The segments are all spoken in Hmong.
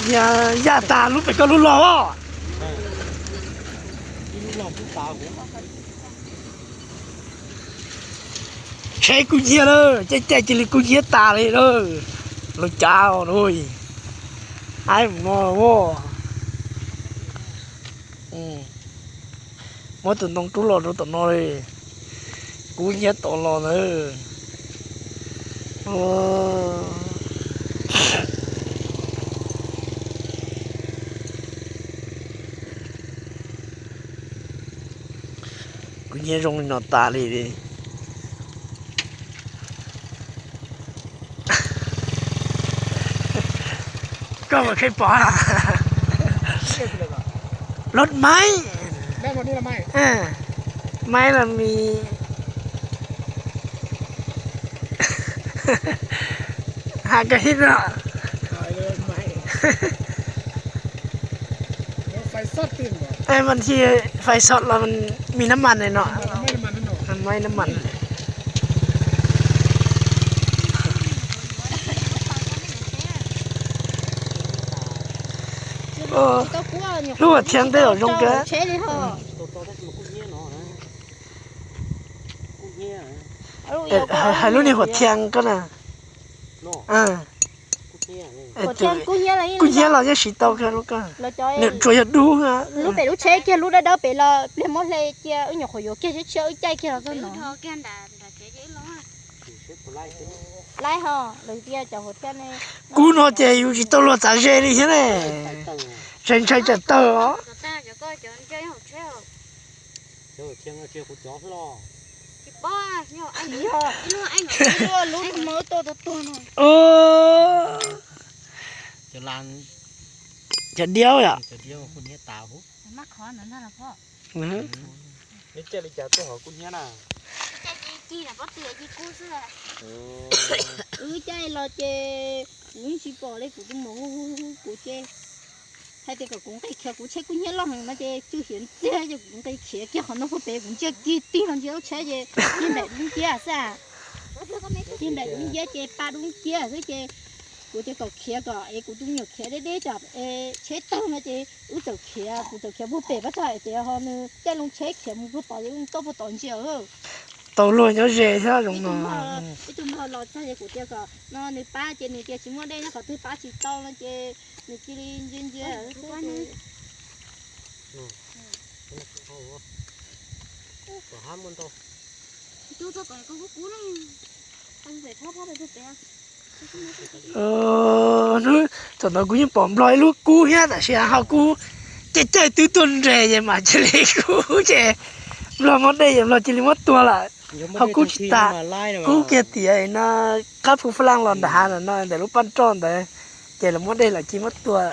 Yaj tas lub pem koj lub loj os. Tsheb kub hnyiab lawm, caij caij cia li kub hnyiab tas li lawm. Lawv cav os, aib mus no. Muab tus ntoo rub los rau tom no li. Kub hnyiab tom los ntawd. Kub hnyiab zoo li no tas li. Koj mus qhia pom. Los maib, maib los mis. Has koj hib no. Mas thi fais sot los mis nab mas no. Maib nab mas. Lub huam thiab tej zaum zoo kawg. Hais lub niag huam thiab koj na. Kub hnyiab los yeej siv tau kiag lub koj. Nws tsuas yog dub. Lub pem lub tsheb kiag lub dawb dawb pem los pliag muab hle cia wb nyuam qhuav yuav kiag siab tshiab wb caij kiag los txog no. Laib ho, lawv tias cov huam thiab ne. Kub no ces yus tsis tau luag txav ze li thiab ne. Ntshai ntshai tsam tawg os. Cov diaub yom. Wb caij los ces kuv yeej tsis pom li, kuv tus muam hu hu hu kuv ces hais tias kom kuv nqis khiav, kuv tsheb kub hnyiab loj heev no ces tsw hiav ntxiag ces kuv nqis khiav kiag qhov no puag pem, kuv ntsia kiag tig los ntsia lub tsheb ces tig nplaim dub nciab xwb. Tig nplaim dub nciab ces pa dub nciab xwb ces kuv tias kom khiav kom es kuv tus me nyuam khiav deb deb tsam es tsheb tawg no ces wb txawm khiav, kuv txawm khiav puag pem pab tsag hais tias ho nws caij loo tsheb khiav mus puag tod ces wb tuaj puag tod ntsia. Tau luag nyob ze thiab zoo no. Ib tug npog los txog ces kuv tias kom no nws pab ces nws tias tsis muaj dej nyob qhov twg pab tsis tau no ces nws cia li ntsia ntsia. Hnub thaum ntawd kuv yeej pom nplog ib lub kub thiab tab sis ho kub caij caij twb tuaj nres ces mam cia li kub ces nplog muab dej ces nplog cia li muab tua lawm. Ho kub tsis tas, kub kiag tias no qab phu faj laj los nram hav no ntawm lub paj roj ntawd ces lawv muab dej lawm cia li muab tua.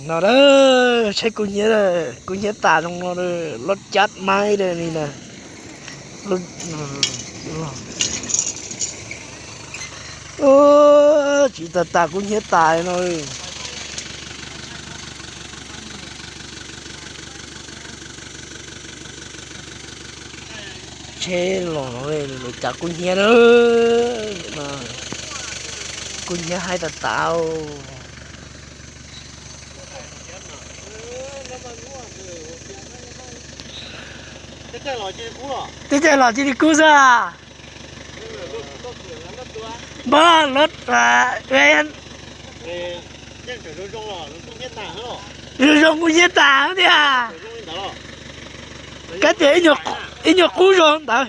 No tsheb kub hnyiab, kub hnyiab tas zoo no, loj cab maib li na. Tsis tas tas kub hnyiab tas no. Tsheb los lawv cav kub hnyiab na, kub hnyiab haib tas tas. Tib caij los cia li kub xwb. Npawg lawv, zoo zoo kub hnyiab tas tiag. Kab tias ib nyuag qub zoo ntawd.